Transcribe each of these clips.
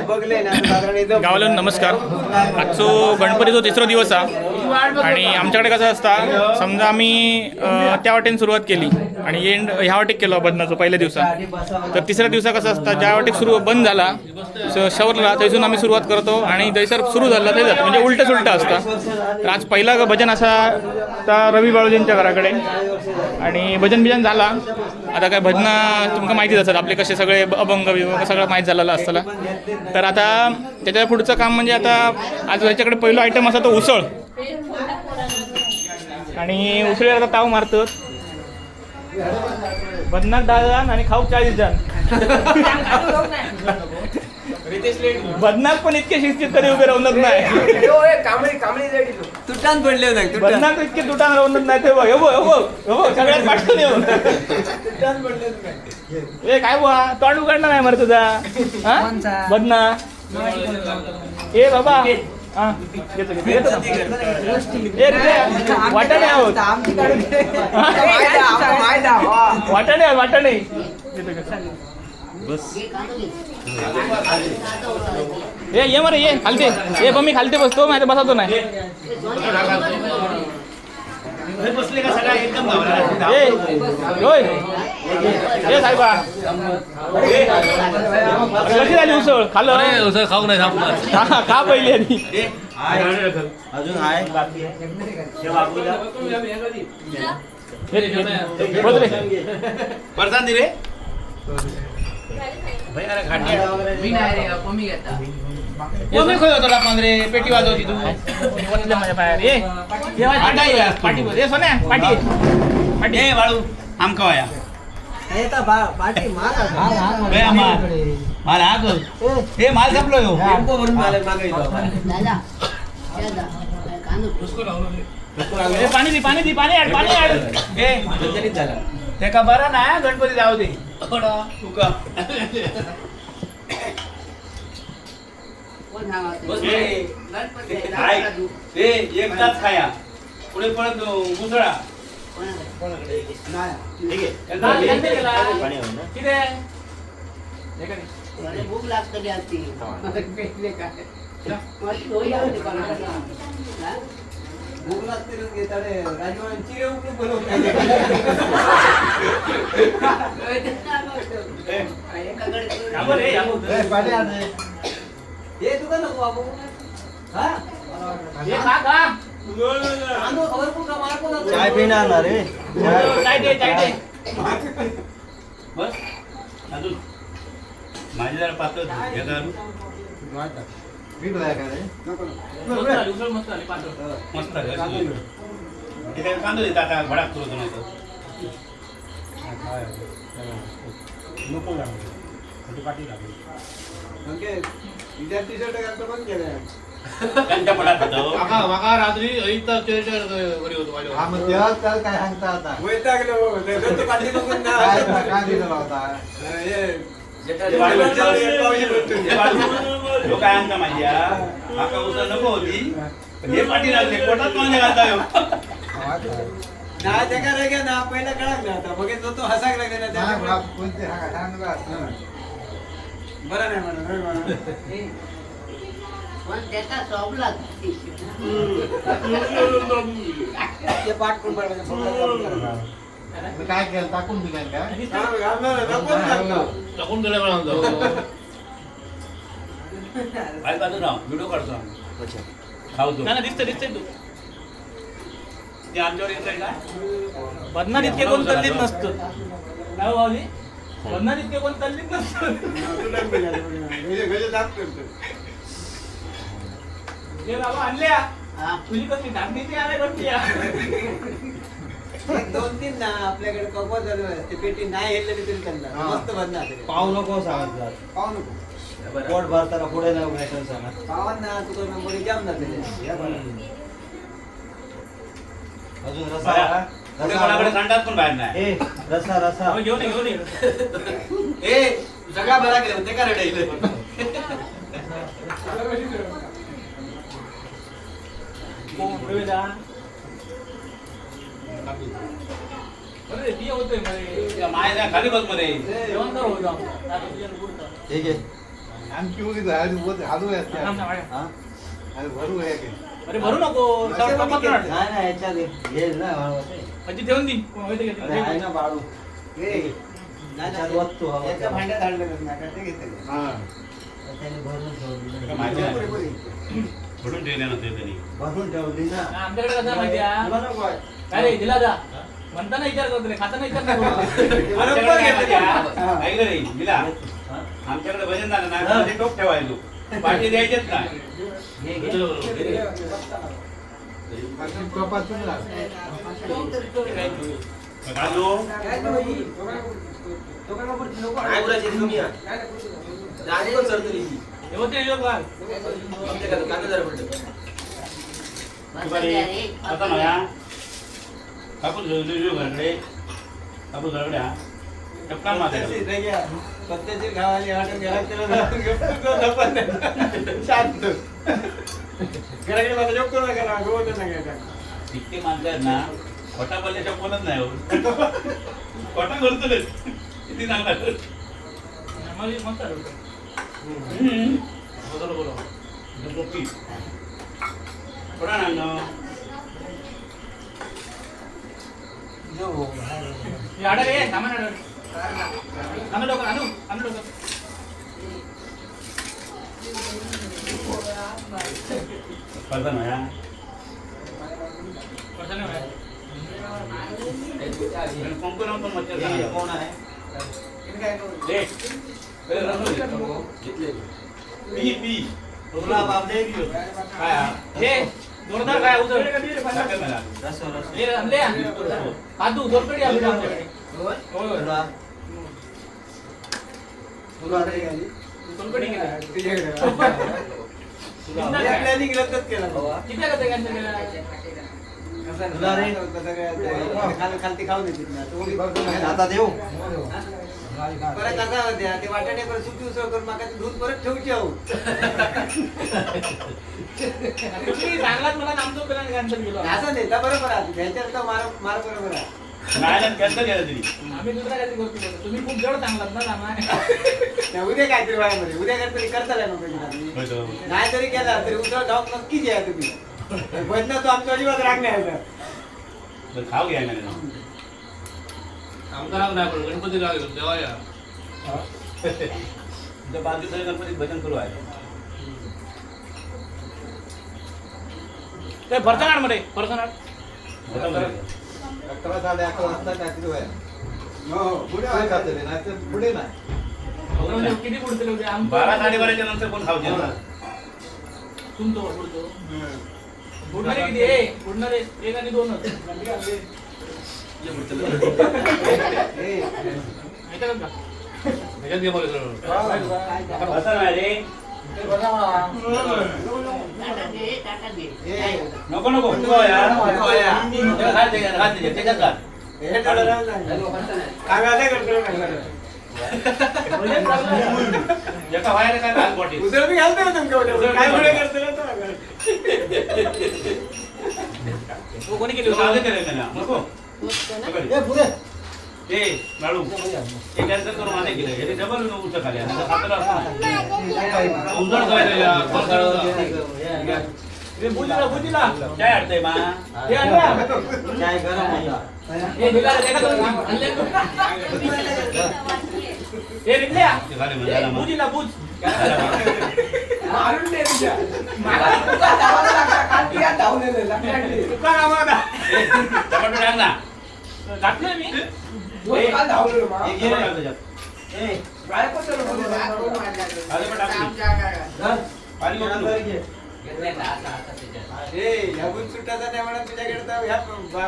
गावाला नमस्कार. आजचो गणपतीचो तिसरो दिवस हा आणि आमच्याकडे कसं असता, समजा आम्ही त्या वाटेन सुरुवात केली आणि एंड ह्या वाटेक केलो बदनाचो पहिल्या दिवसा, तर तिसऱ्या दिवसा कसं असता, ज्या वाटेक सुरू बंद झाला शवरला थंयसून आम्ही सुरुवात करतो आणि थंयसर सुरू झाला थंय जातो, म्हणजे उलटं सुलटं असतं. तर आज पहिला भजन असा त्या रवी बाळूजींच्या घराकडे आणि भजन बिजन झाला. आता काय भजना तुमका माहितीच असतात आपले कसे सगळे अभंग बिभंग सगळं माहीत झालेलं असतं. तर आता त्याच्या पुढचं काम म्हणजे आता आज ह्याच्याकडे पहिलं आयटम असा तो उसळ, आणि उसळीवर आता ताव मारतात. भजनाक 10 जण आणि खाऊक 40 जण. भजनाक पण इतके शिस्तीत कधी उभे राहूनच नाही. तुटान पडले नाही. भजनाक इतके तुटान राहूनच नाही. ते बघ, हे बघ, हे बघ, हे बघ, सगळ्यात पाठवून येऊन ए काय बुवा तोंड उघडणार नाही मरे तुझा. हा? बदना ए बाबा. हा, घेतो, घेतो, घेतो ना. ए, रे, वाटाणे आहोत. वाटाणे आहोत, वाटाणे. घेतो, घेतो. ए ये मरे ये खालते ये बा, मी खालते बसतो, माझ्या बसतो नाही. ए होय ए साहेबा, कशी झाली उसळ? खाल्लं? उसळ खाऊ नाही थांबणार. हा का पहिली आधी? अजून आहे. बस रे. परसान रे. कोणी खोय होतो आपण रे, पेटी वाजवती तू वतले माझ्या पायावर. ये ये पाटी पाटी बस. ए सोन्या पाटी पाटी. ए वाळू आमका वाया माल हा गं. हे माल संपलो ह्यो. ए, पाणी दे, पाणी दे, पाणी आड, पाणी आड. ए तेका बरं ना गणपती जाऊ दे तुका. ए, एकदाच खाया पुढे परत मुसळा. किती आहे? भूक लागतली आती. भूक लागते रे, घेताडे. राजमान चिरे उकळून बनवून. यावर रे, यावर. हे तुका नको बाबू. हा? ए, खा, खा. तांदूळ खबर कोण का मला कोण? चाय पिणार ना रे? चाय दे, चाय दे. बस अजून माझी जरा पातळ हे करू. मस्त झाली, उसळ मस्त झाली, पातळ. मस्त आहे, अशी. ते काय कांदो देतात आता भडाक करतो नाही तर. टी शर्ट घालतो बंद केलं. त्यांच्या पडात होतं. माका रात्री अहिता वरी होतो माझ्या. हा मग तेव्हा त्याला काय सांगता आता? वैतागलो ते पाठी बघून ना. काय काय दिलं होता? हे, हे बाळू, ह्यो काय आणता माझ्या माका उसळ नको होती पण हे पाठी लागले पोटात मागे घालता ह्यो. ना त्याका रे ना पहिला कळाक ना आता मग तो हसाक लागले ना त्याच्यामुळे. कोणते सांग. बरं नाही म्हणा, नाही म्हणा. पण त्याचा सोबला. ते पाठ कोण बरं मी काय केलं टाकून दिलं काय? टाकून दिलं मला. बाहेर बाजू राव व्हिडिओ काढतो आम्ही खावतो. नाही, नाही, दिसतंय, दिसतंय तू. ते आमच्यावर येत आहे का? बदनात इतके कोण तल्लीत नसतं. नाही हो, भाऊजी, बदनात इतके कोण तल्लीत नसतं. ए बाबा आणल्या तुझी कसली नागणीची आल्या कसली एक दोन तीन ना आपल्याकडे कपा चालू आहे ते पेटी नाही हेललेली तरी त्यांना मस्त बनणार. पाव नको सांगितलं. पाव नको. पोट भरताना पुढे नाही भेटेल सांगा. पावन ना तुझा नंबर जाम जाते. अजून रसा हा? पुढे कोणाकडे रसा संडास पण बाहेर नाही. ए रसा रसा. घेऊन ये, घेऊन ये. ए सगळा बरा केला ते का रडायलं? कोण जा? अरे, ती होतोय मध्ये. माय खाली बस मध्ये. जेवण कर हो जाऊ. ठीक आहे. आणखी उगी जाय, आणि हालू आहे. अरे भरू आहे की. अरे भरू नको. नाही नाही, ह्याच्यात हे ना वाळू. अजी ठेवून दी. अरे आहे ना बाळू. ह्याच्यात वततो हवा. याच्या भांड्यात हाडलं ना, काय ते घेतलं. हा. त्याने भरून ठेवली. माहिती नाही. भरून ठेवले नव्हते त्यांनी. भरून ठेवली ना. आमच्याकडे कसं माहिती आहे? तुला नको आहे. काय रे दिला जा म्हणताना विचार करतो रे, खाताना विचार नाही करत. आमच्याकडे काय माहिती आहे? ऐकलं रे मिला, हा? आमच्याकडे भजन झालं ना मध्ये टोप ठेवायचो, पाठी द्यायचेच नाही. घे, घे. बाकी टोपातून राहा. घालू. हे होते योग लाल. दुपारी आता मला कापूस घेऊन येऊ घराकडे, कापूस घराकडे. हा टपका मारता. पत्त्याची गावाली वाटून घरात केलं शांत. घराकडे मला joke करू नका ना, गोवलं नका. इतके माणसं आहेत ना, खोटा बोलल्याशिवाय कोणच नाही हो. खोटा करतो किती चांगला. आम्हाला मस्त आठवतं. बदल बोला. गोपी थोडा ना. हे आडर ये, सामान आडर. आणू लवकर, आणू, आणू लवकर. करता ना या. वर्षाने होय. कोण कोण होतं मच्छर हे खाणारा? कोण आहे? दे. ए, रसो दे. P P. तुला बापडे. काय हा? हे, जोरदार काय उजळ. टाकेल मला. रसो, रसो. हे आणले हा. काजू, जोरकडी आणली आमच्याकडे. होय? होय, होय. तुला. तुला रे. सोलकढी केली. तुझ्याकडे. तुला. मी planning रद्दच केला बाबा. किती आहे का ते केलं? कसं तुला रे. कसं काय ते खाली खालती खाऊन येते ना. तो उगी आता देऊ. परत कसा होत्या ते वाटाणे परत सुकी उसळ करून माका ते दूध परत ठेवची आहो. तुम्ही सांगलात मला नामजोग केला आणि कॅन्सल केलं. असं नाही तर बरोबर आहे, ह्याच्यात तर मार मार बरोबर आहे. नाही कॅन्सल केलं तरी. आम्ही दुसऱ्या काहीतरी गोष्टी बोलतो, तुम्ही खूप जड सांगलात ना सामान. नाही, उद्या काहीतरी वयामध्ये उद्या काहीतरी करताला ना पाहिजे आम्ही. होय तो. नाही तरी केला तरी उसळ खाऊन नक्कीच या तुम्ही. भजन तो आमच्या अजिबात राग नाही आला. बरं, खाऊ घ्या ना. आमचा राग नाही, पण गणपती राग येतो तेव्हा या. तुमच्या बाजूचं गणपती भजन करू आहे. ते फरसाण आण मध्ये, फरसाण आण. मोठा भजन. 11 11:30 वाजता काहीतरी व्हायला. हो, पुढे खातले नाही तर पुढे नाही. म्हणजे किती पुढचे उद्या? आमचं- 12 12:30च्या नंतर कोण खाऊचे ना? तुमचं पुढचं. बुडणारे किती? ए, बुडणारे एक आणि दोनच. ए, ऐकतात का? ह्याच्यात घे मला सगळं. असं नाही रे. ताटात घे, ताटात घे. ए, नको नको तू या. ते घाल त्याच्यात, घाल त्याच्यात, त्याच्यात घाल. हे थोडं राहून जाईल. काय आलं करतो नाही. भजन चाललं आहे. एका व्हायला काय घाल बोटीत. उसळ बी घालतो ना तुमच्या उद्या. काय पुढे करतो ना तो. तो कोणी केली तू घाल ते रे ना. नको. पोचतो ना? ए, पुढे. ए लाडू, हे कॅन्सल करून माझे केलं. हे डबल उचल खाली. आता खातलं असतं. उजळ काय या, फरसाण. ए, बुजीला, बुजीला. काय अडतंय मा? हे आणला. चाय गरम होता. हे दिला, एका दोन आणले. हे रिंगल्या. ते झाले मग, ए, झालं मग. बुजीला, बुज. झालं मग. तुका आम्हाला. ए, टमाटो टाक ना. घातलंय मी. ए, टमाटो टाक त्याच्यात. ए, आले पण टाक. धर. पाणी ओतू. ए, ह्या गुण सुट्टाचा नाही म्हणा तुझ्याकडे तर ह्या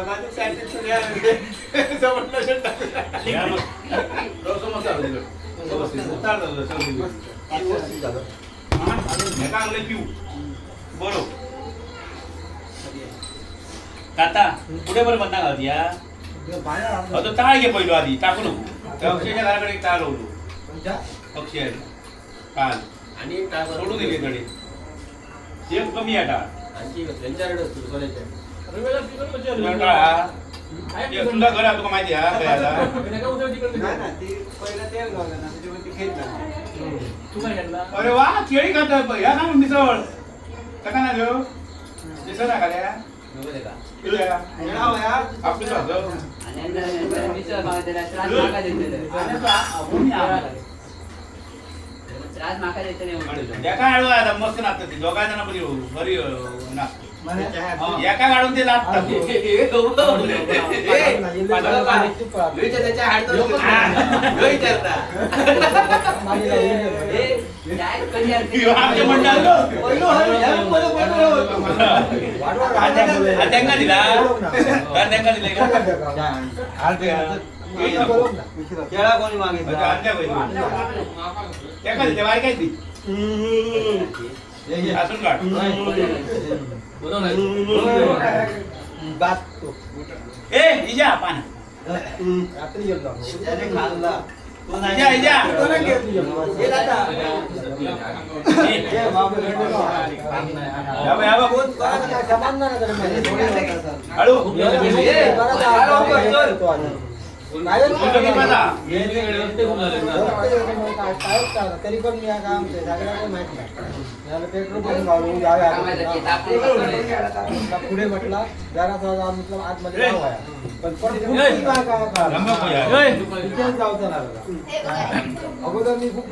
बाजू साईड समजलं असेल टाकून. या मग. रसो मस्त आलं तिकडं. व्यवस्थित. उतार झालं, सगळं. हा, हेका आणलंय पिऊ. बरो. काता, पुढे बरं बंदा घालती या. अहो, तो ताळ घे पहिलो आधी, टाकू नको. त्या अक्षयच्या घराकडे एक ताळ लावलो. अक्षय आहे. काल. आणि टाळ सोडून दिले कडे. एक कमी आहे टाळ. आणखी त्यांच्याकडे असतो सोन्याच्या. रविवार तिकडं मजा आली. तुझा टाळ हा. तुला घर तुका माहिती आहे काय आता? नाही ना, ती पहिलं तेल घाललं ना, त्याच्यामुळे ती खेत लागली. अरे वा, केळी खात ह्या ना मिसळ का ना घेऊ मिसळ ना खाल्या. आपली एका हाडू आता मस्त नाचतात ती दोघा जण बरी बरी नाचतात. एका काढून ते लाटतात. आमच्या मंडळात त्यांना दिला, त्यांना दिले. केळा कोणी मागितला? त्यांना दिले बाय काय ती असून काढ. ए इजा पान त्याने खाल्ला. इजा इजा. हळू. तरी पण मी काम सगळ्यांना माहित नाही. पेट्रोल पण पुढे म्हटला जरा मतलब आतमध्ये पण परत काय जाऊचा लागला. अगोदर मी खूप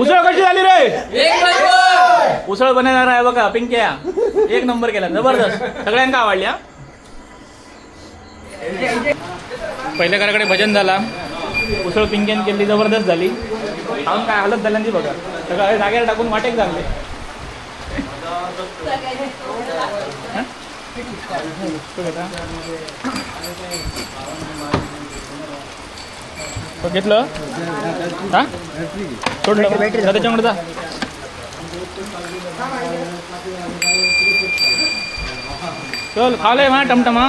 उसळ कशी झाली रे? उसळ बनवणार आहे बघा पिंक्या, एक नंबर केला, जबरदस्त, सगळ्यांका आवडल्या. पहिल्या घराकडे भजन झाला, उसळ पिंक्यान केली, जबरदस्त झाली. खाऊन काय हालत झाली बघा, सगळं जागेला टाकून वाटेक झाले. घेतलं हा सोडलं त्याच्याकडे जा. चल खाले मा टमटमा.